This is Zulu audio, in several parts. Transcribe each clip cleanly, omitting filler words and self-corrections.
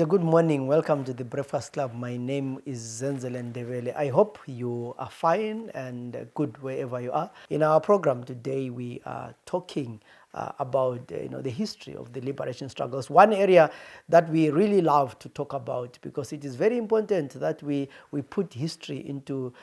It's a good morning. Welcome to the Breakfast Club. My name is Zenzele Ndebele. I hope you are fine and good wherever you are. In our program today, we are talking about the history of the liberation struggles. One area that we really love to talk about, because it is very important that we put history into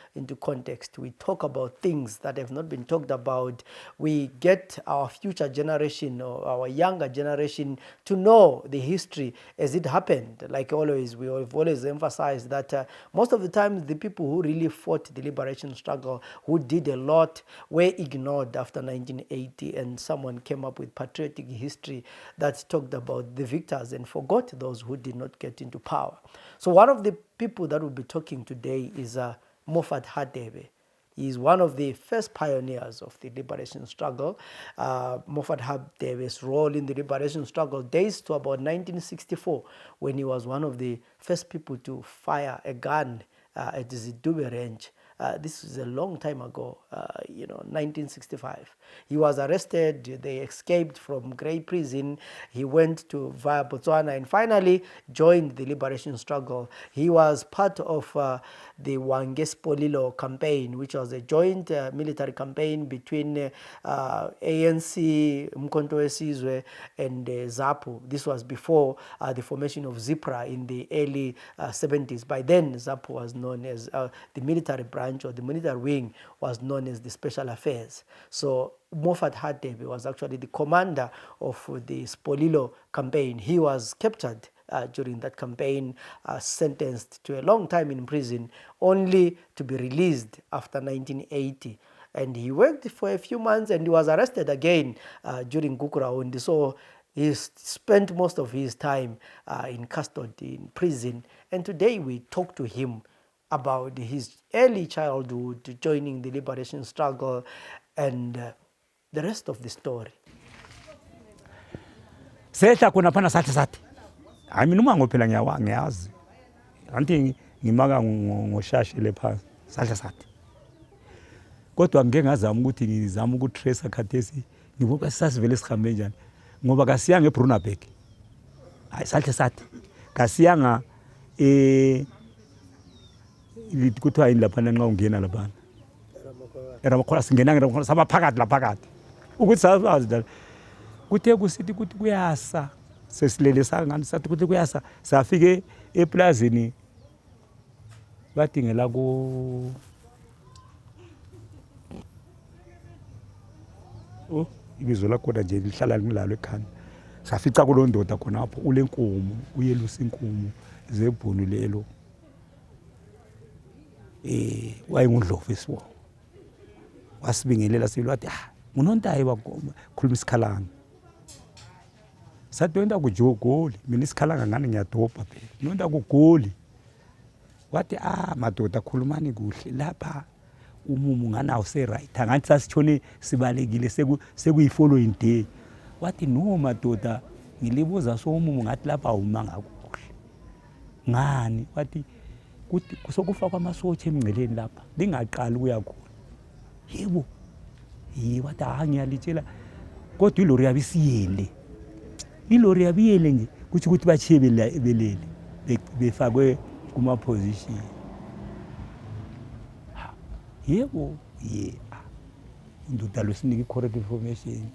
context. We talk about things that have not been talked about. We get our future generation or our younger generation to know the history as it happened. Like always, we have always emphasized that most of the time the people who really fought the liberation struggle, who did a lot, were ignored after 1980, and someone came up with patriotic history that talked about the victors and forgot those who did not get into power. So one of the people that will be talking today is Moffat Hadebe. He is one of the first pioneers of the liberation struggle. Moffat Hadebe's role in the liberation struggle dates to about 1964, when he was one of the first people to fire a gun at the Didube Ranch. This is a long time ago, 1965. He was arrested. They escaped from Grey Prison. He went to via Botswana and finally joined the liberation struggle. He was part of the Hwange Sipolilo campaign, which was a joint military campaign between ANC, Umkhonto weSizwe, and ZAPU. This was before the formation of ZIPRA in the early 70s. By then, ZAPU was known as the military branch, or the military wing was known as the Special Affairs. So Moffat Hadebe was actually the commander of the Sipolilo campaign. He was captured during that campaign, sentenced to a long time in prison, only to be released after 1980. And he worked for a few months and he was arrested again during Gukurahundi. So he spent most of his time in custody, in prison. And today we talk to him about his early childhood, joining the liberation struggle, and the rest of the story. Sehla khona phana, sathi hayi, mina umango phela ngiyawa, ngiyazi anti ngimaka ngoshashe le phansi. Sahle sathi, kodwa ngike ngazama ukuthi ngizama ukutrace khathesi, ngibuka sasivele sihambe njani, ngoba kasiyanga eBrunabek. Hayi, sahle sathi kasiyanga kuthiwa yini laphana nxa ungena laphana eRamakhola? Singenanga eRamakhola, saba phakathi laphakathi ukuthi sabazi la. Kuthe kusithi kuthi kuyasa, sesilele sangani, sathi kuthi kuyasa, safike eplazini, bathi ngela ku, oh, ibizo lakhona nje lihlala ngilalo ekhanda. Safica kuloo ndoda khonapho ulenkomo, uyelusa inkomo zebhunu lelo, wayengundlovu esibongo. Wasibingelela sibili, wathi, "Ah, ngunontayi." Wakhuluma isikhalanga. Sathi, "Wenta kujogoli." Mina isikhalanga ngani ngiyadobha phela. "Nonta kugoli." Wathi, "Ah, madoda, khulumani kuhle lapha, umumu nganawo se-right." Angathi sasitshone sibalekile, sekuyi-following day. Wathi, "No madoda, ngilibuza so, umumu ngathi lapha awumanga kuhle ngani?" Wathi, "Kuthi sokufakwa amasotsha emngceleni lapha, lingaqali ukuya khona." Yebo, ye. Wathi, "Hayi, ngiyalitshela, kodwa ilori yabe isiyele, ilori yabe iyele nje, kutsho ukuthi batshiye belele, befakwe kuma-position." Ha, yebo, ye. Ah, undoda lo sinika i-correct information.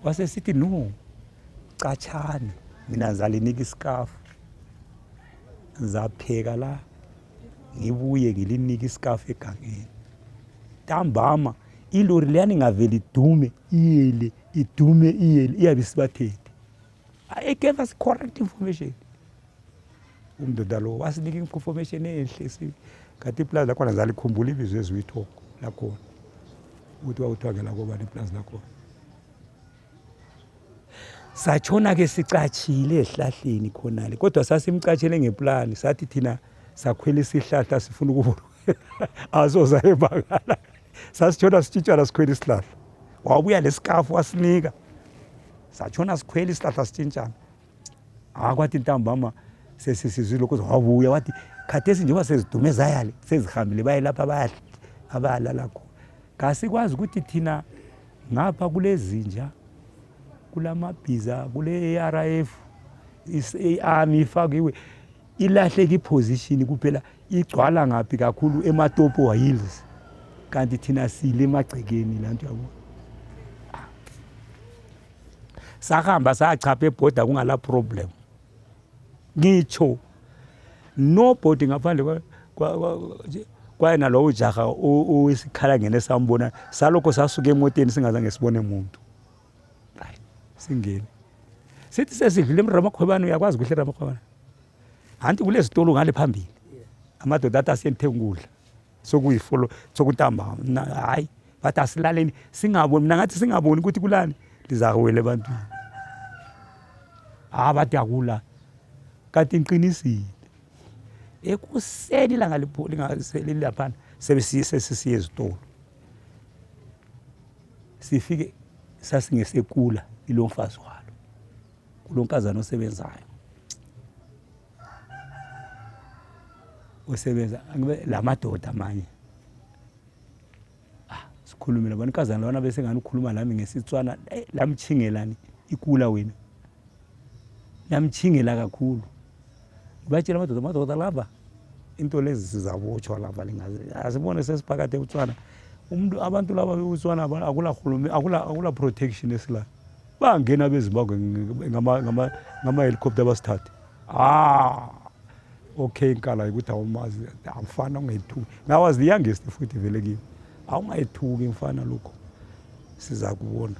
Wasesithi, "No, catshani, mina ngizalinika isikafu, ngizapheka la, ngibuye ngilinike isikafu egangeni." Ntambama ilori leyani ingavele idume iyele, idume iyele, iyabe isibathethe. I gave us correct information umndoda lo, wasinika information enhle. Kanti iplazi lakhona zalikhumbula ibizo eziwithoko lakhona, ukuthi kwakuthiwa ngelakobani iplazi lakhona. Satshona-ke sicatshile ezihlahleni khonale, kodwa sasimcatshele ngeplani. Sathi thina sakhwela isihlahla, sifuna ukubona asoza ebakala. Sasitshona sitshintshana sikhwela isihlahla. Wabuya lesikafu wasinika. Satshona sikhwela isihlahla sitshintshana. Akwathi ntambama sesisizwe lokho, wabuya wathi, "Khathesi njengoba sezidume zayale, sezihambile, baye lapha abayalala khona. Kasikwazi ukuthi thina ngapha kulezinja, kulamabhiza, kule ARF." I-army ifakiwe ilahleke iposition kuphela igcwala ngaphi kakhulu ematopo hills kanti thina sile emagcekeni la nto yabo sahamba sachapha ebhoda kungala problem ngitsho nobody ngaphandle kwayena lowo jaha owesikhala ngene sambona salokho sasuka emoteni singazange sibone muntu right singene sithi sesidlule emramakhwebane uyakwazi kuhle ramakhwebane anti kulezitolo ngale phambili amadoda athi asiyenthenga ukudla sokuyifolo sokuntambama hayi bathi asilaleni singaboni mina ngathi singaboni ukuthi kulani lizakuwela ebantwini ha bathi akula kanti ngiqinisile ekuseni ilanga lilaphana sesisiye ezitolo sifike sasingesekula ilomfazi walo kulonkazana osebenzayo osebenza la madoda amanye ah sikhulume labona inkazana lona bese ngani ukhuluma lami ngesitswana eh, lamchingelani ikula wena lamchingela kakhulu batshela amadoda amadoda laba into lezi sizabotshwa lapha lingazi asibone sesiphakathi ebutswana umuntu abantu laba bebutswana akula hulume akula akula protection esila bangena bezimbabwe ngama-helicopter basithathe ah okay inkala ukuthi awumazi amfana ungayithuki ngawazi the youngest futhi vele kimi awungayithuki mfana lokho siza kubona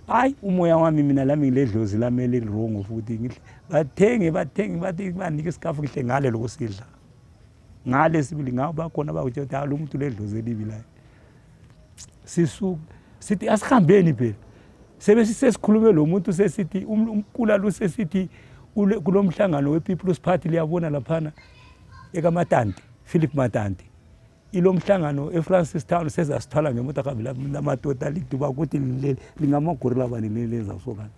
hayi umoya wami mina lami ngiledlozi lami elirongo futhi ngihle bathenge bathenge bathi banike isikafu ngihle ngale lokusidla ngale sibili ngawo bakhona bakutshela ukuthi lo muntu ledlozi elibi la sisuke sithi asihambeni phela sebe sesikhulume lo muntu sesithi um, umkula lo sesithi kulomhlangano we-People's Party liyabona laphana ekaMatanti Philip Matanti ilomhlangano eFrancis Town sezasithwala ngemoto kabi lamadoda liduba ukuthi lingamagorila bani leleza sokana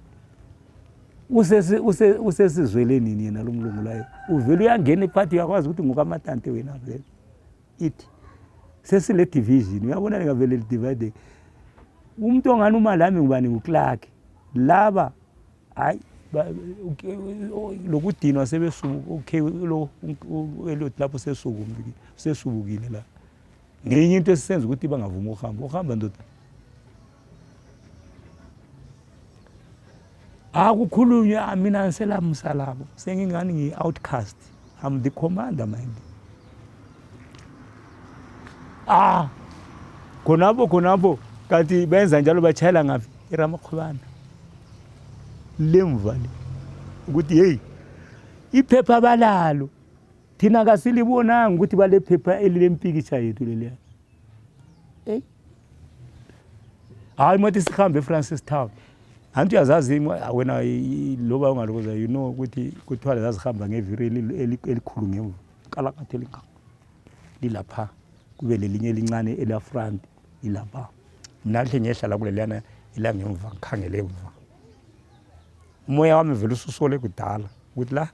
usesizwele nini yena lo mlungu layo uvele uyangena iphathi uyakwazi ukuthi ngokamatante wena vele ithi sesile division uyabona lingavele lidivide umuntu ongani uma lami ngubani nguClark laba hayi lokudinwa sebesuku okay lo Elliot lapho sesukumile sesubukile la ngenye into esisenza ukuthi bangavumi ukuhamba uhamba ndoda akukhulunywe ah, mina ngiselamusa labo sengingani ngiyi-outcast I'm the commander mind ah khonapho khonapho kanti benza njalo batshayela ngaphi iramakgobana lemva le ukuthi heyi iphepha balalo thina kasilibonanga ukuthi balephepha elilempikitsha yethu leliya eyi hayi mathi sihambe eFrancis Town anti uyazazi wena loba ungalokoza you know ukuthi kuthiwa zazihamba ngeviri elikhulu ngemva kalakathe lingaka lilapha kube lelinye elincane elafront lilapha mna hle ngiyehlala kuleliyana elangemva ngikhangele emva umoya wami vele ususole kudala ukuthi la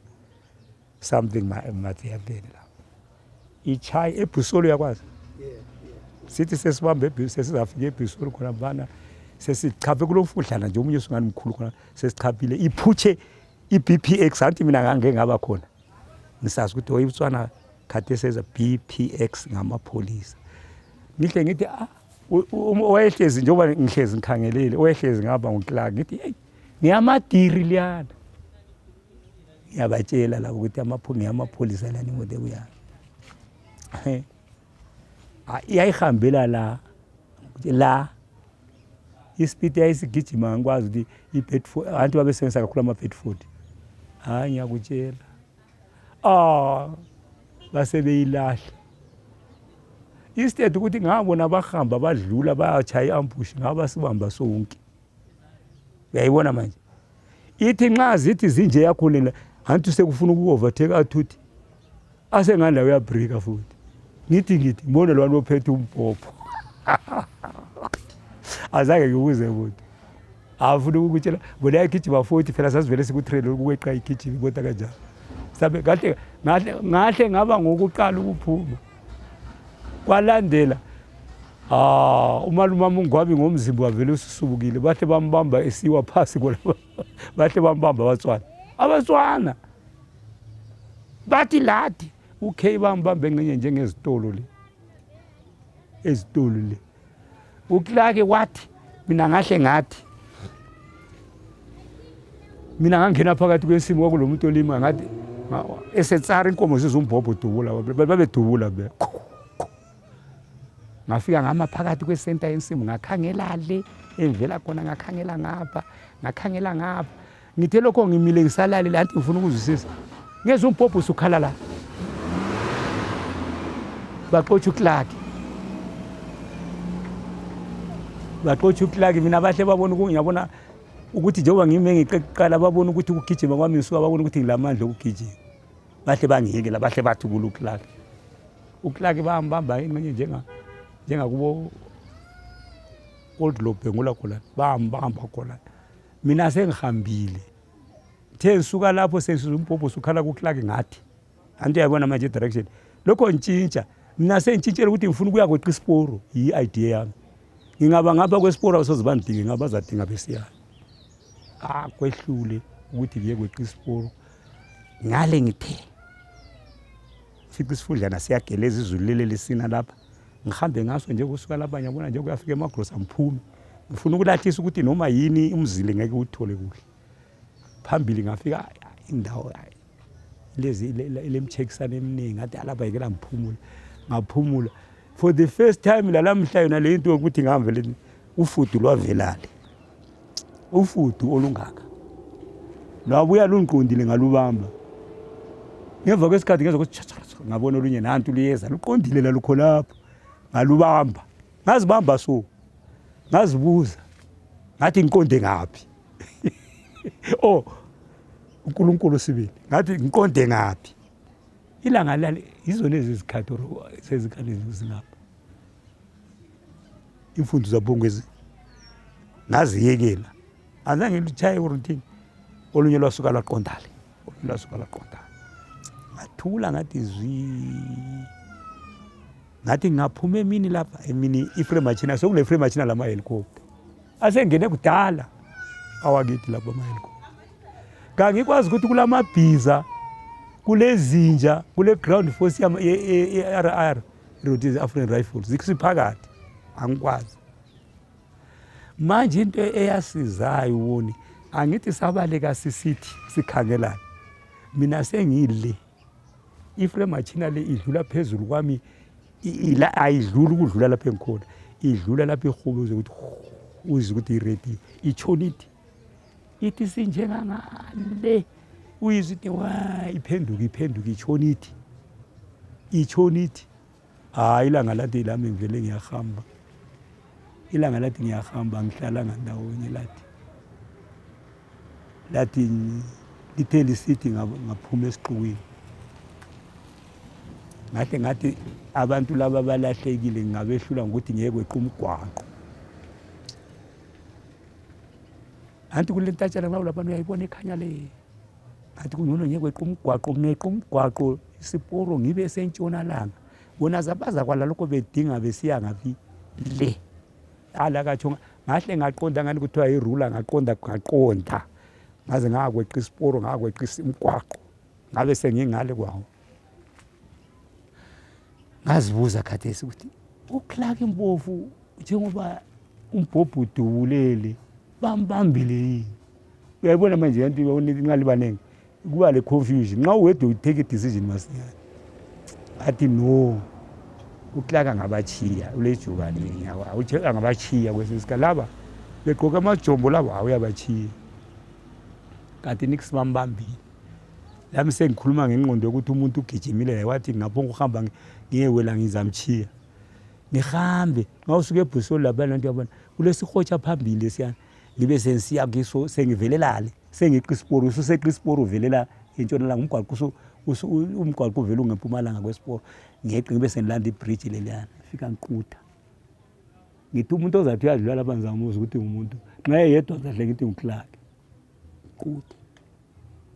something must happen la ichayi ebhusolo uyakwazi sithi sesibambe sesizafika ebhusolo khona bana sesichaphe kulo mfudlana nje omunye usungani mkhulu khona sesichaphile iphutshe i-BPX anti mina ngange ngaba khona ngisazi ukuthi oyibutswana khathesi seza BPX ngamapholisa ngihle ngithi ah owayehlezi njengoba ngihlezi ngikhangelele owayehlezi ngaba nguClark ngithi hey ngiyamadiri liyana ngiyabatshela labo ukuthi ngiyamapholisa lana imoto ebuyayo iyayihambela la la ispeed yayisigijima ngikwazi ukuthi i-bedford abantu babesebenzisa kakhulu ama-bedford hhayi ngiyakutshela ah base beyilahla instead ukuthi ngabona bahamba badlula bayachaya i-ambush ngaba sibamba sonke uyayibona manje ithi nxa zithi zinje yakho lena anti sekufuna uku-overtake athuthi asengani la uyabrika futhi ngithi ngithi ngibone lwana ophethe umbhobho azange ngikuze muntu afuna ukukutshela bona yayigijima futhi phela sasivele sikutrain ukweqa igijima imota kanjalo sabe kahle ngahle ngahle ngaba ngokuqala ukuphuma kwalandela ah umalume wami ungwabi ngomzimba wavele ususubukile bahle bambamba esiwa phasi kona bahle bambamba batswana Abatswana bathi lathi uK bambambe ngxenye njengezitolo le, ezitolo le. UClark wathi mina ngahle ngathi mina ngangena phakathi kwensimu kwakulo muntu olima ngathi esetsara inkomo zizumbhobho dubula babedubula be ngafika ngama phakathi kwesenta yensimu ngakhangela le engivela khona ngakhangela ngapha ngakhangela ngapha ngithe lokho ngimile ngisalalele anti ngifuna ukuzwisisa ngezwa umbhobho usukhala la baxotsha uClark baxotsha uClark mina bahle babona ngiyabona ukuthi njengoba ngime ngiqeqala babona ukuthi ukugijima kwami ngisuka babona ukuthi ngilamandla okugijima bahle bangiyekela bahle bathi kula uClark uClark bambamba ingxenye njenga njengakubo old lobhengula khona bambamba khona mina sengihambile the ngisuka lapho sengisuza umbhobho usukhala kuClark ngathi anti uyayibona manje i-direction lokho ntshintsha mina sengitshintshela ukuthi ngifuna ukuya kweqa isiporo yi-idea yami ngingaba ngapha kwesiporo abasoze bandidinge ngaba bazadinga besiyayo ah kwehlule ukuthi ngiye kweqa isiporo ngale ngithe fica isifudlana siyageleza izulu lele lisina lapha ngihambe ngaso nje kusuka lapha ngiyabona nje kuyafika emagrosa ngiphume ngifuna ukulahlisa ukuthi noma yini umzile ngeke uthole kuhle phambili ngafika indawo lezi lemchekisana eminingi ngathi alapha yekela ngiphumula ngaphumula for the first time lalamhla yona le nto yokuthi ngihambele ufudu lwavelale ufudu olungaka lwabuya lungiqondile ngalubamba ngemva kwesikhathi ngezwa ukuthi chachacha ngabona olunye nantu luyeza luqondile lalukho lapho ngalubamba ngazibamba so ngazibuza ngathi ngiqonde ngaphi oh uNkulunkulu sibili ngathi ngiqonde ngaphi ilanga lali yizo lezi zikhathi sezikhali zingapha imfundo zabongezi ngaziyekela azange ngilitshaye uruthini olunye lwasuka lwaqondale olunye lwasuka lwaqondale ngathula ngathi zwi ngathi ngaphuma emini lapha emini iframe machine sokule frame machine lama helicopter asengene kudala awakithi lapha ama helicopter kangikwazi ukuthi kulamabhiza kulezinja kule ground force ye-RR Rhodesia African Rifles zikusiphakathi angikwazi manje into eyasizayo woni angithi sabaleka sisithi sikhangelana mina sengile iframe machina le idlula phezulu kwami ayidluli ukudlula lapho engikhona idlula lapho ihube uze ukuthi uze ukuthi iredi itshona ithi ithi sinjengangale uyizwa ithi wa iphenduke iphenduke itshona ithi itshona ithi hayi ilanga lathi lami ngivele ngiyahamba ilanga lathi ngiyahamba ngihlalanga ndawonye lathi lathi lithe lisithi ngaphuma esixukwini ngahle ngathi abantu laba balahlekile ngingabehlula ngokuthi ngeke kweqa umgwaqo anti kule ntatshana nxa ulapha uyayibona ekhanya le ngathi kungcono ngeke kweqa umgwaqo ngeqa umgwaqo isiporo ngibe sentshonalanga bona bazakwala lokho bedinga besiya ngaphi le ala katsho ngahle ngaqonda ngani kuthiwa yirula ngaqonda ngaqonda ngaze ngakweqa isiporo ngakweqa umgwaqo ngabe sengingale kwawo ngazibuza khathesi ukuthi uClark Mpofu njengoba umbhobho udubulele bambambile yini uyayibona manje yanto nxa libaningi kuba le confusion nxa uwedwa utake i-decision masinyane athi no uClark angabachiya ulejubane angabachiya kwesinye isikhathi laba begqoke amajombo laba awuyabachiya kanti nix bambambile lami sengikhuluma ngengqondo yokuthi umuntu ugijimile laye wathi ngapho ukuhamba ngiyewela ngizamchiya ngihambe nxa usuke ebhusoli lapha nanto yabona kulesihotsha phambili lesiyana ngibe sengisiya kiso sengivelelale sengiqa isiporo ususeqa isiporo uvelela entshonalanga umgwaqo umgwaqo uvela ungempumalanga kwesiporo ngeqe ngibe sengilanda ibridge leliyana fika ngiqutha ngithi umuntu ozathi uyadlula lapha ngizamuza ukuthi ngumuntu nxa eyedwa ngizahle ngithi nguClark quthe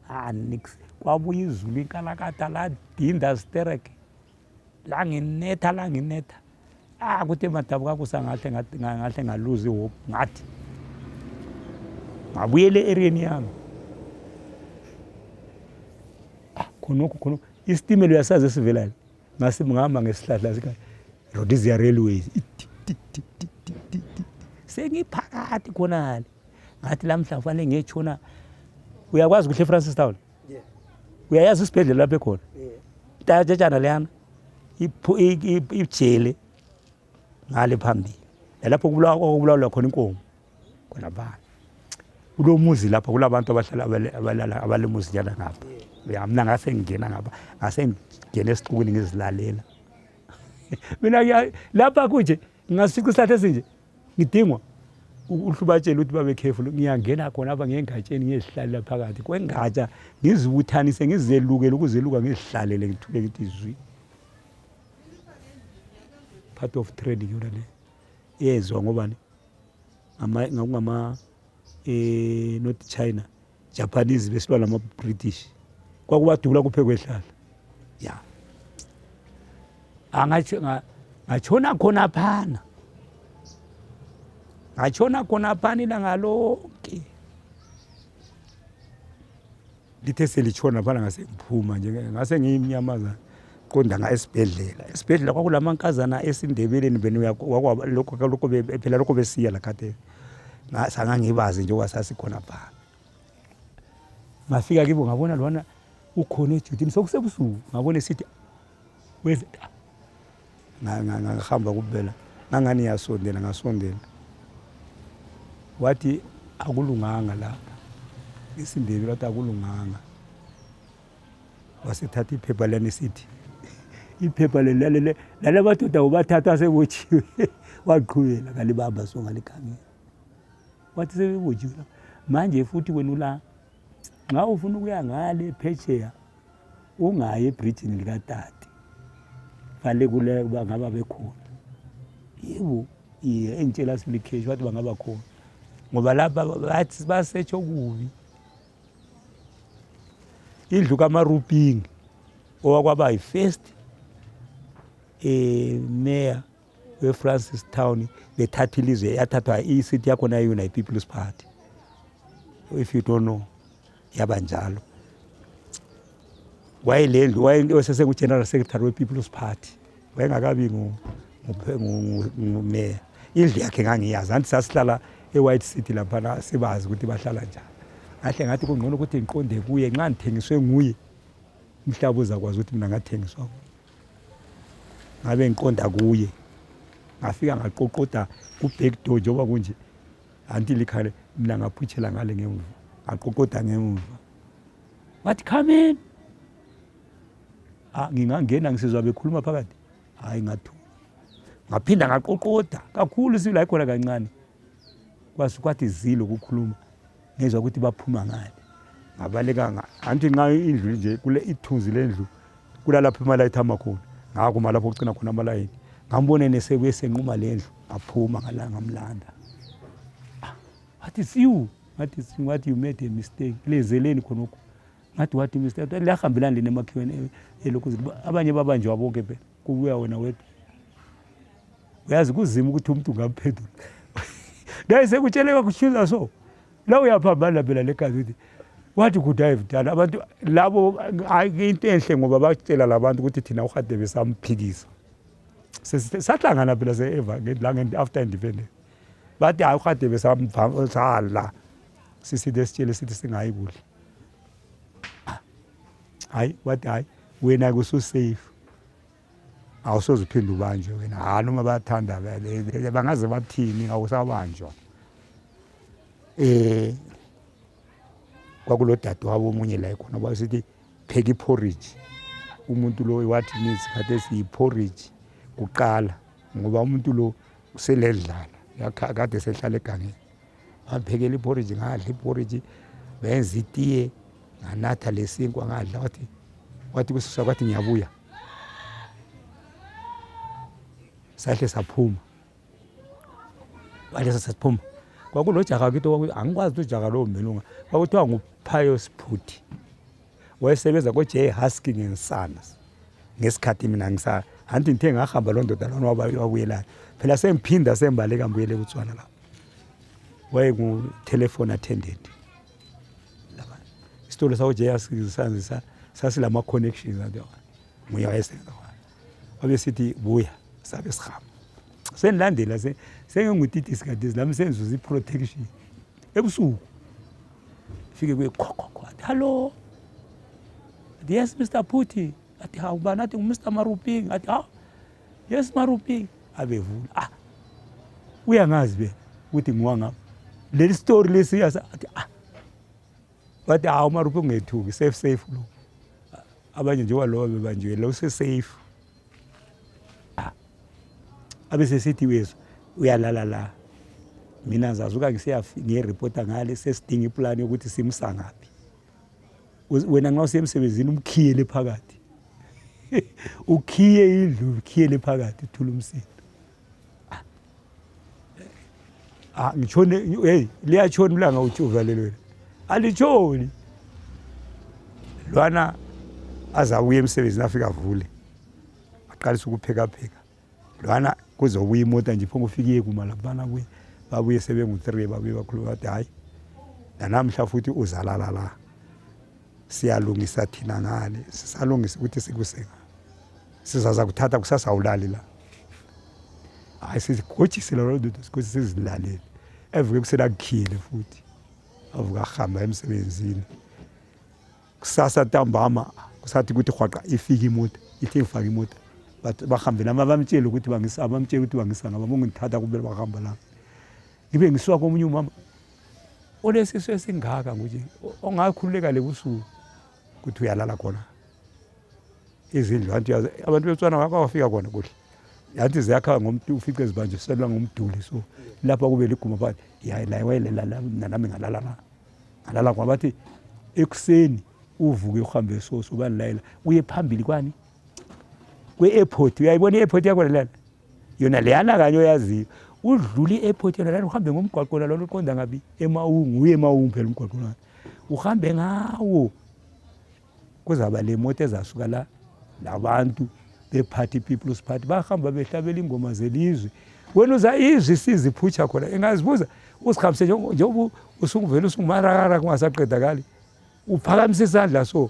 ah nix kwabuya izulu inkalakatha ladinda sterek langinetha langinetha ah kuthe madabuka kusa ngahle ngahle ngaluza ihope ngathi ngabuyela e-eriyeni yami Khonokho khonokho isitimela uyasazi esivelayo ngase ngihamba ngesihlahla sika Rhodesia Railways sengiphakathi khonale ngathi lamhla kufanele ngiyetshona uyakwazi kuhle eFrancis Town uyayazi isibhedlela lapho ekhona itatshana leyana ijele ngale phambili nalapho kubulawa khona inkomo khona bani kulomuzi lapha kulabantu abahlala abalala abalemuzi njana ngapha ya mina ngase ngingena ngapha ngase ngingena esixukwini ngizilalela mina lapha kunje ngingasifica isihlahla esinje ngidingwa uhlubatshela ukuthi babe careful ngiyangena khona apha ngiyengatsheni ngiyezihlalela phakathi kwengatsha ngizibuthanise ngizelukele ukuzeluka ngizihlalele ngithule ngithi zwi part of training yona le yezwa ngobani ngakungama eh not China Japanese besilwa nama British kwakubadubula kuphe kwehlala ya angathi ngatshona khona phana ngatshona khona phana ilanga lonke lithe selitshona phana ngase ngiphuma nje ngase ngiyimnyamazana qonda nga esibhedlela esibhedlela kwakulamankazana esindebeleni beni lokho lokho phela lokho besiya la kade sangangibazi njengoba sasikhona pha ngafika kibo ngabona lwana ukhona ejudini sokusebusuku ngabona esithi wenze ngahamba kubela ngangani yasondela ngasondela wathi akulunganga lapha isindebele wathi akulunganga wasethatha iphepha lani sithi iphepha leli lala madoda ubathatha asebotshiwe waqhubela kalibamba so ngalikhangela wathi sebebotshiwe manje futhi wena ula nxa ufuna ukuya ngale phetsheya ungayi ebridgini likatati vale kule bangaba bekhona yebo iye engitshela sibili kheshi wathi bangaba khona ngoba lapha bathi basetsho kubi indlu kamaruping owakwaba yi-first mayor we-Francis Town bethatha ilizwe yathathwa i-city yakhona yona yi-People's Party if you don't know yaba njalo wayelendlu wayesesengu-general secretary we-People's Party wayengakabi ngumeya indlu yakhe ngangiyazi anti sasihlala e-White City laphana sibazi ukuthi bahlala njani ngahle ngathi kungcono ukuthi ngiqonde kuye nxa ngithengiswe nguye umhlaba uzakwazi ukuthi mina ngathengiswa kuye ngabe ngiqonda kuye ngafika ngaqoqoda ku-back door njengoba kunje anti likhale mina ngaphutshela ngale ngemva ngaqoqoda ngemva wathi come in ah ngingangena ngisizwa bekhuluma phakathi hayi ngathuka ngaphinda ngaqoqoda kakhulu sibili hayi khona kancane kwase kwathi zilo kukhuluma ngezwa ukuthi baphuma ngale ngabaleka anti nxa indlu nje kule ithunzi lendlu kulalapho imalayithi amakhulu ngakuma lapho kucina khona amalayini ngambone nesebuye senquma lendlu ngaphuma ngala ngamlanda ah, wathi siwu ngathi siwu ngathi you made a mistake lezeleni khonokho ngathi wathi mistake liyahambelana lena emakhiweni elokhu abanye babanjwa bonke phela kubuya wena wedwa uyazi kuzima ukuthi umuntu ungamphendula naye sekutsheleka kushuza so la uyaphambana phela legazi ukuthi wathi could I have done abantu labo into enhle ngoba batshela labantu ukuthi thina uHadebe samphikisa sahlangana phela se-eva after independence bathi hayi uHadebe sala siside sitshele sithi singayi kuhle hayi wathi hayi wena kususafe awusoze uphinde ubanjwe wena hayi noma bayathanda bangaze bathini awusabanjwa eh kwakulodadewabo omunye la khona wasithi pheka iporridge umuntu lo wathi nesikhathi esiyiporridge kuqala ngoba umuntu lo useledlala kade sehlala egangeni baphekela iporridge ngadla iporridge benza itiye nganatha lesinkwa ngadla wathi wathi kususa kwathi ngiyabuya sahle saphuma wahle saphuma kwakulojaha kithi angikwazi ukuthi ujaha lowo melunga kwakuthiwa nguPius Phuthi wayesebenza ko-J Husking and Sons ngesikhathi mina ngisa anti ngithe ngahamba loo ndoda lona wabuyelayo phela sengiphinda sembaleka ngibuyele kuTswana lapho wayengu-telephone attendant isitolo sawo J Husking Sons Sasilama connections athi nguye wayesenza khona. Wabe sithi buya sabe sihamba. Sengilandela sengingutitisi kade lami senzuza i-protection ebusuku. Fike kuye khokho athi hello. Athi yes Mr Phuthi. Athi hawu bani athi ngu-Mr Maruping. Athi hawu yes Maruping. Abevula ah uyangazi be ukuthi ngiwangapha. Leli story lesi athi ah bathi hawu Maruping ungethuki safe safe lo. Abanye njengoba lo bebanjiwe lo use-safe. Ah. Abe sesithi wezwa uyalala la. Mina ngizazuka ngiyeripota ngale sesidinga iplani yokuthi simsa ngaphi. Wena nxa usemsebenzini umkhiyele phakathi. Ukhiye indlu ukhiyele phakathi uthula umsindo. Ah ngitshone hey liyatshona ilanga uthi uvalelwe. Alitshoni. Lwana azabuya emsebenzini afika avule. Aqalisa ukupheka pheka. Lwana kuzobuya imota nje phonga ufike iye kuma laphana kuye. Babuye sebengu-3 babuye bakhuluma bathi hayi nanamhla futhi uzalala la. Siyalungisa thina ngale sisalungisa ukuthi sikuse sizaza kuthatha kusasa awulali la. Hayi sizigojise lolo ndoda sigojise sizilalele. Evuke ekuseni akukhiyele futhi. Avuka ahamba emsebenzini. Kusasa ntambama kusathi ukuthi hwaqa ifike imota ithi ngifake imota bahambe nami abamtshela ukuthi bangisa abamtshela ukuthi bangisa ngaba bongithatha kumele bahamba la ngibe ngisuka komunye umama olesisu esingaka nje ongakhululeka lebusuku ukuthi uyalala khona izindlu anti abantu beTswana bakawafika khona kuhle yathi ziyakha ngomntu ufice zibanjiselwa ngomduli so lapha kube liguma phakathi ya la wayelela nami ngalala la ngalala kwa bathi ekuseni uvuke uhambe soso banilayela uye phambili kwani kwe-airport uyayibona i-airport yakho lelana yona leyana kanye oyaziyo udlule i-airport yona lana uhambe ngomgwaqo lona uqonda ngabi emawungu uye emawungu phela umgwaqo lona uhambe ngawo kuzaba le moto ezasuka la labantu bephathi people's party bahamba behlabela ingoma zelizwe wena uza izwi siziphutsha khona engazibuza usihambise njengoba usunguvele usungumarakara kungasaqedakali uphakamisa isandla so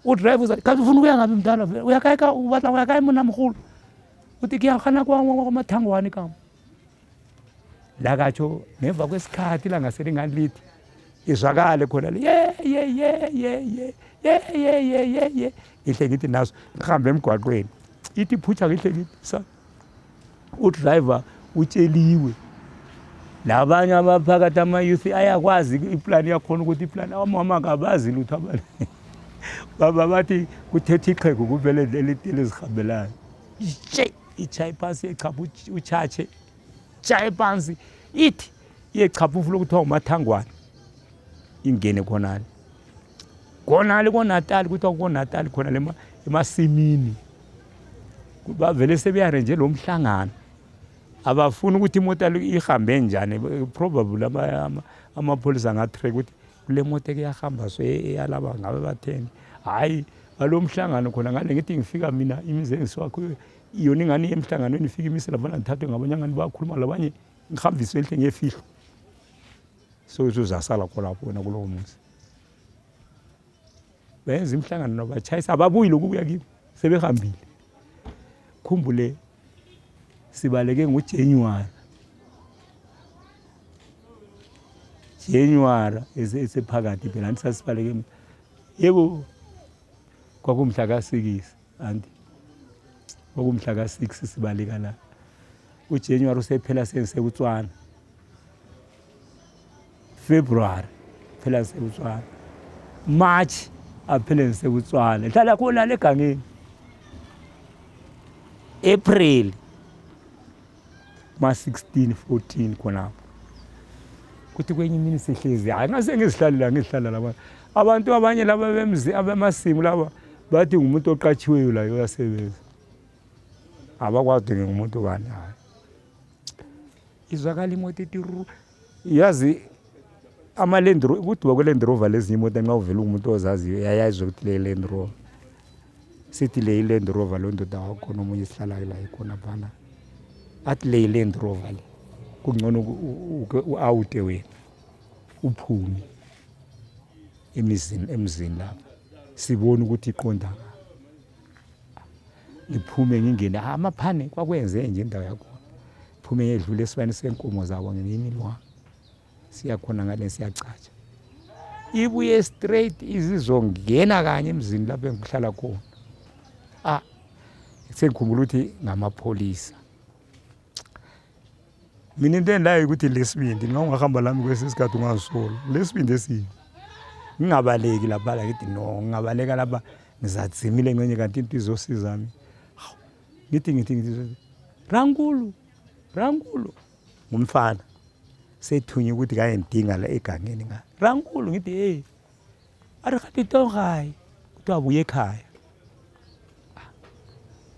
udrive uza kanti ufuna ukuya ngaphi mntana uyakaeka ubatla uyakae mona mkhulu uthi kuyahana kwamathangwane kam lakatsho ngemva kwesikhathi ilanga selingalithi izwakale khona le ye ye ye ye ye ye ye ye ye ye ngihle ngithi naso ngihambe emgwaqweni ithi phutsha ngihle ngithi sa udriver utsheliwe labanye abaphakathi ama-youth ayakwazi iplani yakhona ukuthi iplani omama kabazi lutho abanye baba bathi kuthetha ixhegu kumele elizihambelayo itshaye phansi yechapha utshatshe tshaye phansi ithi iyechapha umfula okuthiwa umathangwane ingene khonale khonale konatali kuthiwa konatali khona le emasimini bavele sebeyarenje lo mhlangano abafuni ukuthi imota ihambe njani probably amapholisa angatrack ukuthi kule moto eke yahamba so eyalaba ngabe batheni hhayi balo mhlangano khona ngale ngithi ngifika mina imizi engisuka kuyo yona ingane emhlanganweni ifike imise laphana ngithathwe ngabanye angani bakhuluma labanye ngihambiswe enhle ngiyefihlo so uzasala khonapho wena kulowo muzi benza imihlangano nabatshayisa ababuyi lokubuya kibo sebehambile khumbule sibaleke ngoJanuary January esephakathi phela anti sasibaleke yebo kwakumhla ka-6 anti kwakumhla ka-6 sibaleka la uJanuary usephela sengisekutswana February phela ngisekutswana March aphele ngisekutswana hlala khona legangeni April ma 16 14 khonapho kuthi kwenye imini sihlezi hayi ngase ngizihlalela ngizihlala laba abantu abanye laba bemzi abamasimu laba bathi ngumuntu oqatshiweyo la uyasebenza abakwazi ngumuntu bani hayi izwakala imoto ithi yazi ama-Land Rover ukuduba kwe-Land Rover lezinye imoto nxa uvela ungumuntu ozaziyo uyayazi ukuthi le Land Rover sithi le i-Land Rover lo ndoda wakhona omunye sihlala la ikhona phana athi le i-Land Rover le kungcono u-awute wena uphume emizini emzini lapha. Sibone ukuthi iqonda ngiphume ngingene amaphane kwakwenze nje indawo yakhona phume ngedlule esibayeni senkomo zabo ngenye siya khona ngale siyacatsha ibuye straight izizongena kanye emzini lapho engihlala khona. Ah, sengikhumbula ukuthi ngamapholisa. Mina into endayo ukuthi lesibindi nxa ungahamba lami kwesinye isikhathi ungazisola lesibindi esibi ngingabaleki lapha ngithi no ngingabaleka lapha ngizadzimile ngxenye kanti into izosiza mi ngithi ngithi ngithi rankulu rankulu ngumfana sethunye ukuthi kayengidinga la egangeni nga rankulu ngithi hey ari gapitongayi kuthiwa buye ekhaya.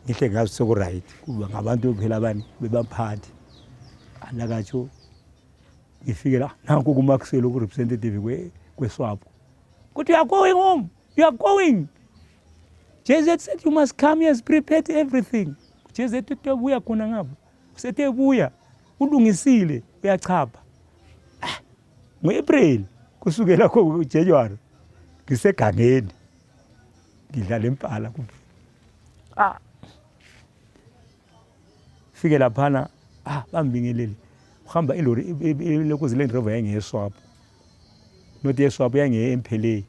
Ngihle ngazi sekuright kuba ngabantu phela abani bebaphathi alakatsho ngifike la nanku kuMaxwell ku-representative kweswapo kuthi you are going home, you are going. JZ said you must come, he has prepared everything. JZ uthi ubuya khona ngapha usethe ebuya ulungisile uyachapha. Ah, ngo-April kusukela ko-January ngisegangeni ngidlala impala kuphela. Ah, fike laphana, ah, bambingelele uhamba ilori lokhu Land Rover yayingeyeswapo not yeswapo yayingeye-MPLA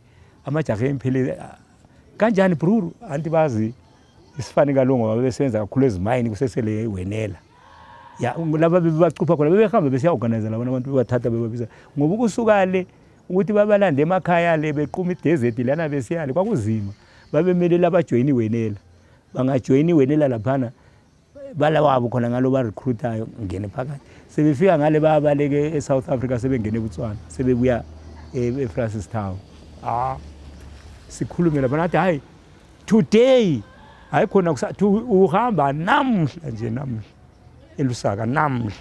amajaha e-MPLA kanjani bruru anti bazi isifani kalongo babesebenza kakhulu ezimayini kusesele wenela ya laba bebacupha khona bebehamba besiya-organize labana abantu bebathatha bebabiza ngoba ukusuka le ukuthi babalande emakhaya le bequma idesert lana besiyale kwakuzima babemelele abajoyini wenela bangajoyini wenela laphana balawabo khona ngalo barecruitayo ngene phakathi sebefika ngale bayabaleke e-South Africa sebengene eBotswana sebebuya e-Francistown. Ah, sikhulume laphana athi hayi today hayi khona uhamba namhla nje namhla eLusaka namhla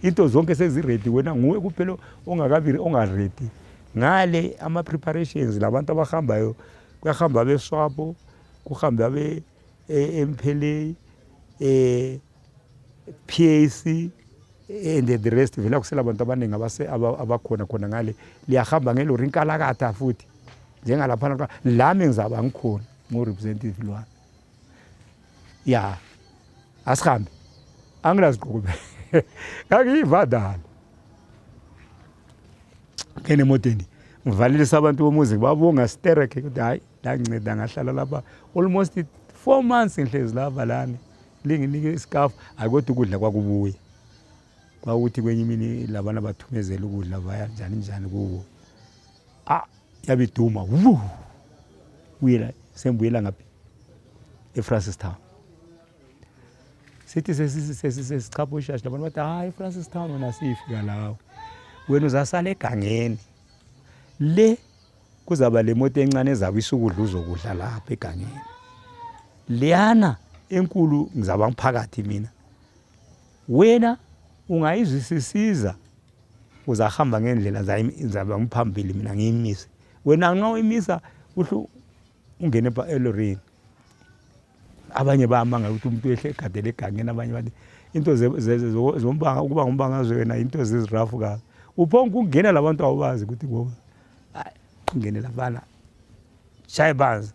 into zonke seziredi wena nguwe kuphela ongakabi ongaredi ngale ama-preparations labantu abahambayo kuyahamba abeswapo kuhambe abe MPLA PAC and the rest vele akusela abantu abaningi abase abakhona khona ngale liyahamba ngelori inkalakatha futhi njengalaphana lami ngizaba ngikhona ngo-representative lwami ya asihambe angilazigqoko ngangiyivadala ngene emoteni ngivalelisa abantu bomuzi babonga stereke ukuthi hayi ndanceda ngahlala lapha almost 4 months ngihlezi lapha lani linginike isikafu. Hayi kodwa ukudla kwakubuya kwakuthi kwenye imini labana bathumezela ukudla vaya njani njani kubo. Ah, yabiduma wu buyela sengibuyela ngaphi eFrancistown sithi sesichapha ushashi labantu bathi hayi eFrancistown wena siyifika lawe wena uzasala egangeni le kuzaba le moto encane ezabe isukudla uzokudla lapha egangeni leyana enkulu ngizaba ngiphakathi mina wena ungayizwisisiza uzahamba ngendlela ngizaba ngiphambili mina ngiyimise wena nxa uyimisa uhle ungene elorini. Abanye bayamangala ukuthi umuntu wehle egadele egangeni abanye bathi into zombanga ukuba ngumbangazwe wena into zezirafu kabi uphonke ukungena labantu awubazi ukuthi ngoba ungene labana shaye banzi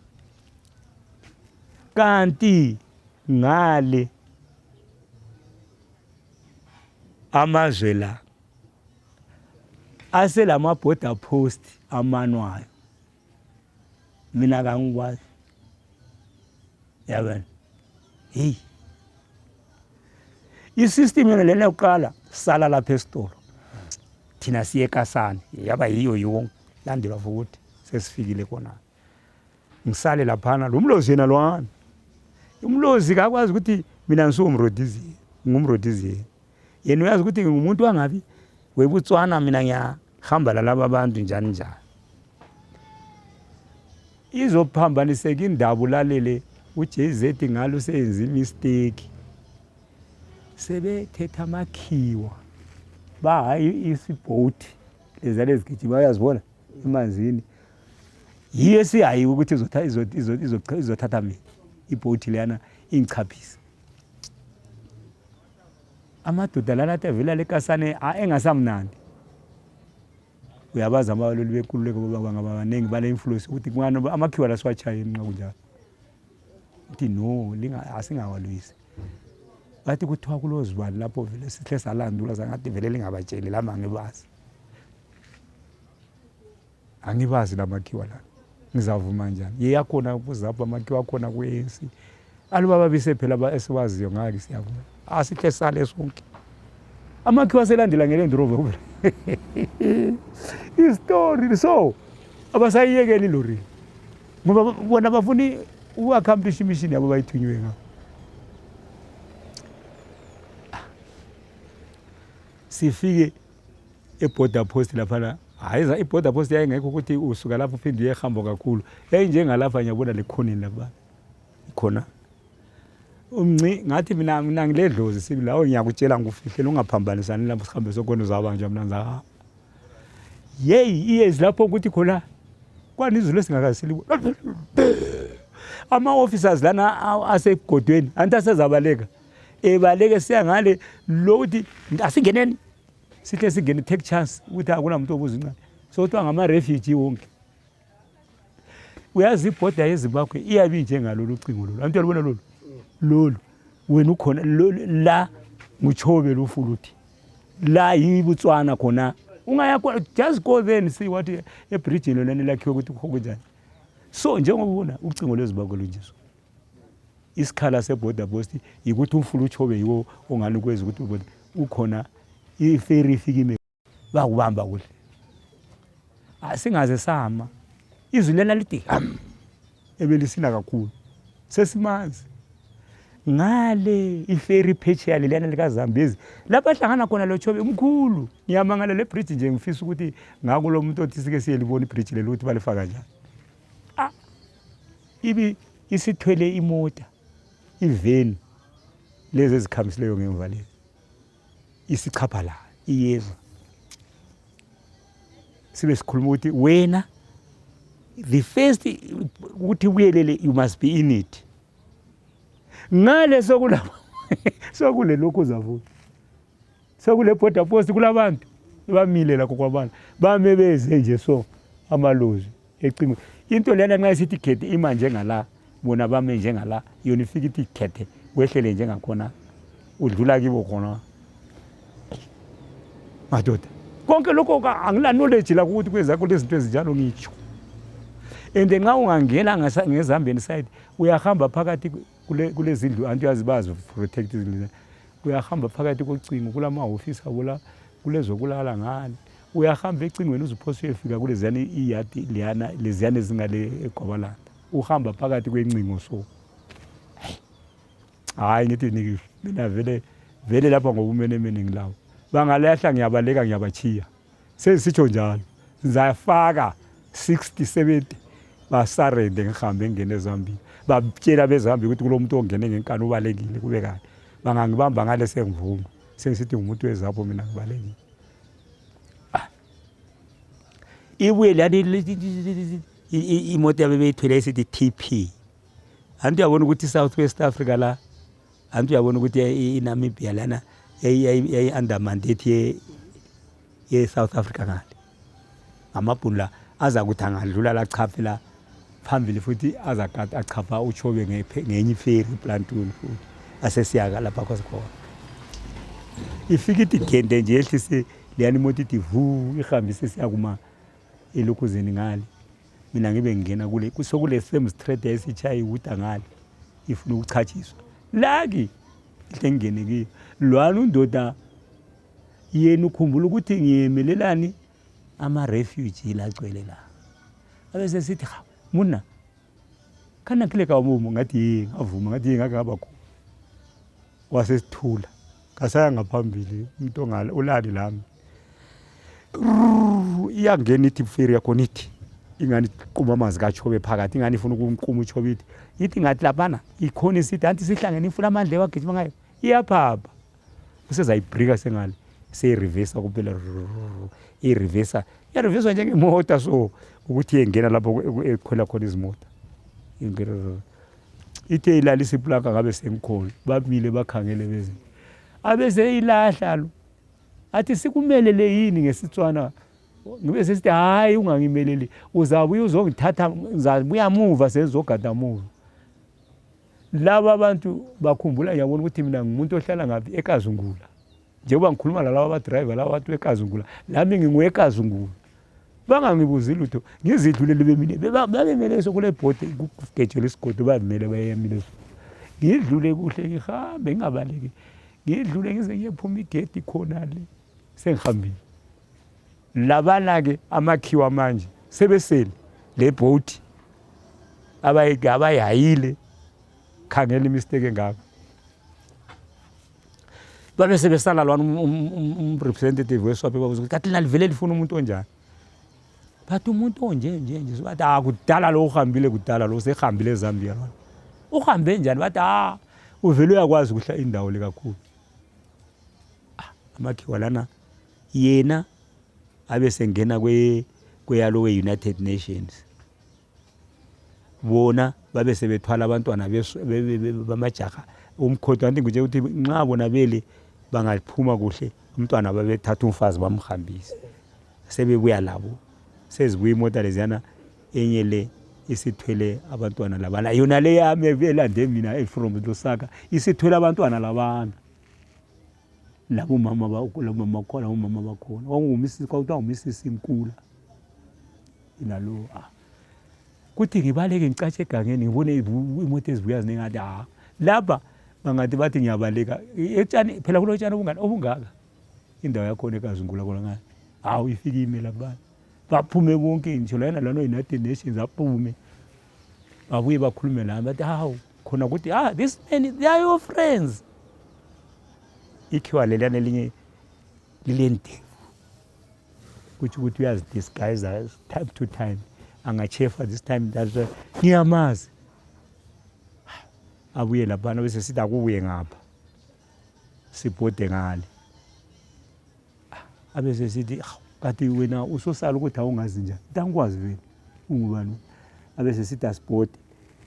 kanti ngale amazwe la aselama-border post amanwayo mina kangikwazi yabona. Hey, isystem yona lena yokuqala sala lapha esitolo thina siye eKasane yaba yiyo yonke landelwa futhi sesifikile khona ngisale laphana lo mlozi yena lwami umlozi kakwazi ukuthi mina ngisuwumrodiziye ngumrodiziye yena uyazi ukuthi ngingumuntu wangabi weButswana mina ngiyahamba lalaba abantu njani njani izophambaniseka indaba ulalele uJZ ngalo useyenza imistake sebethetha amakhiwa bahayi isibhoti leza lezigijima uyazibona emanzini yiyo esihayiwe ukuthi izothatha mina ibhoti leyana ingichaphise amadoda lana athi avela lekasane engasamnandi. Uyabazi abalweli benkululeko bangabaningi bale-influence ukuthi amakhiwa la siwatshayeni nxa kunjalo. Uthi no, asingawalwisi. Bathi kuthiwa kulozibani lapho vele sihle salandula sangathi vele lingabatsheli lami angibazi. Angibazi lamakhiwa la. Ngizavuma njani? Yeyakhona kuzapho amakhiwa akhona ku-ANC. Aluba babise phela esiwaziyo ngake siyavuma. Asihle sale sonke. Amakhiwa aselandela ngeLand Rover kuphela. Istory so abasayiyekeli ilori. Ngoba bona bafuna uku-accomplish imishini yabo bayithunywe ngayo. Sifike e-border post laphana, hayi i-border post yayingekho ukuthi usuka lapho uphinde uye ehambo kakhulu, yayinjengalapha ngiyabona lekhoneni lapha khona umnci. Ngathi mina mina ngiledlozi sibi lawo, ngiyakutshela ngikufihlela, ungaphambanisani lapho sihambe sokhona uzabanjwa. Mina ngizahamba yeyi iyezi lapho ukuthi khona kwani izulu esingakasilibo, ama-officers lana asegodweni anti asezabaleka ebaleke siya ngale lokuthi asingeneni sihle singene, take chance ukuthi akunamuntu obuza incane, so kuthiwa ngama-refugee wonke. Uyazi ibhoda yeZimbabwe iyabe injengalolu ucingo lolu, anti uyalubona lolu lolu, wena ukhona la nguchobe lufuluthi la yiButswana khona, ungaya just go there and see what ebridgini lona lakhiwe ukuthi kunjani. So njengoba ubona ucingo lweZimbabwe lunje, so isikhala se-border post yikuthi umfula uchobe yiwo ongani kwezi ukuthi ukhona iferi ifike ime bakubamba kuhle, asingaze sama. Izwi lena lithi ham ebelisina kakhulu, sesimanzi ngale iferi phetsheya leliyana likaZambezi lapho ahlangana khona lo Chobe mkhulu. Ngiyamangala le bridge nje, ngifisa ukuthi ngakulo muntu othi sike siyelibona ibridge leli ukuthi balifaka njani. Ah, ibi isithwele imota iveni lezi ezikhamisileyo ngemva lezi isichapha la iyeza, sibe sikhuluma ukuthi wena the first ukuthi ubuyelele, you must be in it ngale sokulapha sokule lokhu uzavuka sokule border post kulabantu bamile lakho kwabantu bame beze nje, so amalozi ecingo into lena nxa isithi khethe ima njengala, bona bame njengala, yona ifika ithi khethe wehlele njengakhona udlula kibo khona. Madoda, konke lokho angila knowledge la ukuthi kwenzakho lezinto ezinjalo ngitsho. And nxa ungangena ngezambeni side uyahamba phakathi kulezindlu, anti uyazi bazi-protect izindlu, uyahamba phakathi kocingo kulamahofisi abo la kulezokulala ngale, uyahamba ecingweni uzuphose uyefika kuleziyana iyadi leyana leziyana ezingale eGwabalanda, uhamba phakathi kwencingo. So hayi ngithi niki mina vele vele lapha ngobumenemene ngilawo, bangalahla ngiyabaleka ngiyabachiya, sesitsho njalo ngizafaka 60 70 basarende ngihambe ngingene eZambia, batshela beZambia ukuthi kulo muntu ongene ngenkani ubalekile kube kanye bangangibamba ngale sengivuma sengisithi ngumuntu wezapho mina ngibalekile. Ah. Ibuye lani imoto yabe beyithwele isithi TP, anti uyabona ukuthi South West Africa la, anti uyabona ukuthi iNamibia lana yayi-under mandate ye-South Africa ngale, ngamabhunu la aza kuthi angadlula la chaphe la phambili futhi azagada achapha uchobe ngenye iferi iplantuni futhi asesiyaka lapha khona. Ifike ithi gende nje yehlise leyani imoto ithi vu ihambise siyakuma elokhuzeni ngale, mina ngibe ngingena kule sokule same street yayisitshaya iwuda ngale ifuna ukuchatshiswa laki ihle ngingene kiyo lwana undoda yena ukhumbula ukuthi ngiyemelelani ama-refugee lagcwele la, abese sithi ha muna khana kile kamumo, ngathi ye ngavuma, ngathi ye ngake ngaba khona, wasesithula kasaya ngaphambili umuntu ongale ulali lami iyangena ithi feri yakhona ithi ingani quma amanzi kachobe phakathi, ingani ifuna ukumquma uchobe, ithi ithi ngathi laphana ikhona isithi anti sihlangene ifuna amandla ewagijima ngayo iyaphapha usezayibrika sengale seyirivesa kuphela irivesa iyariveswa njengemota so ukuthi iyengena lapho ekhwela khona izimota ithe ilalisa iplanka ngabe sengikhona bamile bakhangele beze abese ilahla lo athi sikumelele yini ngesitswana. Ngibe sesithi hayi ungangimeleli, uzabuya uzongithatha, ngizabuya muva sezogada muva. Laba abantu bakhumbula, ngiyabona ukuthi mina ngumuntu ohlala ngaphi eKazungula. Njengoba ngikhuluma lalaba abadrayiva laba abantu beKazungula, lami ngingwekazungula. Bangangibuzi lutho, ngizidlulele bemine, babemele sokule bhodi kugejela isigodi, babemele bayemile. Ngidlule kuhle ngihambe ngingabaleki, ngidlule ngize ngiyephuma igedi khona le, sengihambile. Labana-ke amakhiwa manje sebesele le bhodi abayihayile, khangela imistake engaka. Babe sebesala lwana um-representative weswape, babuza ukuthi kathi nalivele lifuna umuntu onjani? Bathi umuntu onje nje nje. Bathi ah, kudala lo uhambile, kudala lo usehambile eZambia lona. Uhambe njani? Bathi ah, uvele uyakwazi ukuhla indawo le kakhulu. Ah, amakhiwa lana yena abe sengena kweyalo we-United Nations. Bona babe sebethwala abantwana bamajaha umkhotho, anti ngitshela ukuthi nxa bona bele bangaphuma kuhle umntwana babethatha umfazi bamhambise, sebebuya labo sezibuya imota leziyana, enye le isithwele abantwana labana, yona le yami elande mina from Lusaka isithwele abantwana labana labomama labomama khona, omama bakhona kwakuthiwa ngumisisi Nkula nalo. Ah, kuthi ngibaleke ngicatshe egangeni ngibone imoto ezibuya ziningi, ngathi ah, lapha bangathi bathi ngiyabaleka etshani, phela kulotshani obungani obungaka indawo yakhona eKazungula khona ngani. Hawu, ifike ime lapha, baphume bonke, ngisho lana lana United Nations aphume, babuye bakhulume nami, bathi hawu khona ukuthi ah, this man, they are your friends. Ikhiwa leliyana elinye lilendevu, kutsho ukuthi uyazidisguise time to time, angachefa this time, that's why ngiyamazi. Abuye laphana bese sithi akubuye ngapha sibhode ngale, abe sesithi kati wena usosala ukuthi awungazi njani, angikwazi vele ungubani. Abe sesithi asibhode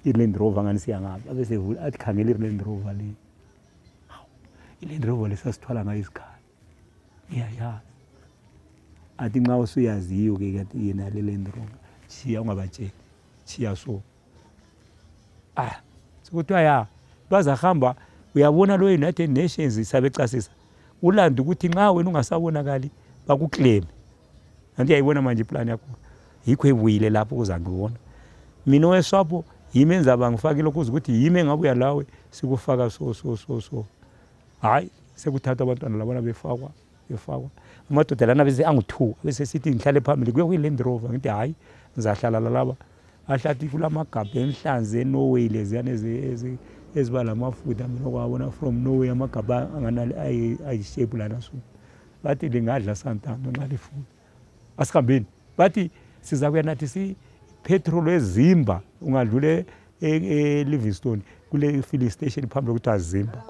i-Land Rover ngani siya ngapha, abe sevula athi khangela i-Land Rover le, i-Land Rover lesasithwala ngayo isikhali ngiyayazi. Athi nxa usuyaziyo-ke kathi yena le Land Rover chiya, ungabatsheli, chiya. So ah, sekuthiwa ya bazahamba, uyabona lo United Nations sabecasisa ulanda ukuthi nxa wena ungasabonakali bakukleme. Anti uyayibona manje iplan yakho, yikho ebuyile lapho uzangibona mina oweswapo, yimi enzaba ngifake lokhu ukuthi yimi engabuya lawe sikufaka. So so so so hayi, sekuthathwa abantwana labana befakwa befakwa amadoda lana bese angu-two, bese sithi ngihlale phambili kuye kwi-Land Rover, ngithi hhayi ngizahlala lalaba. Ahlathi kulamagabha enhlanzi eNorway leziyana eziba lamafutha, mina okwabona from Norway, amagabha anganali ayishape lana. So bathi lingadla santando nxa lifuna, asihambeni. Bathi sizakuya nathi si-petrol eZimba, ungadlule e-Livingstone kule filling station phambili kuthiwa Zimba.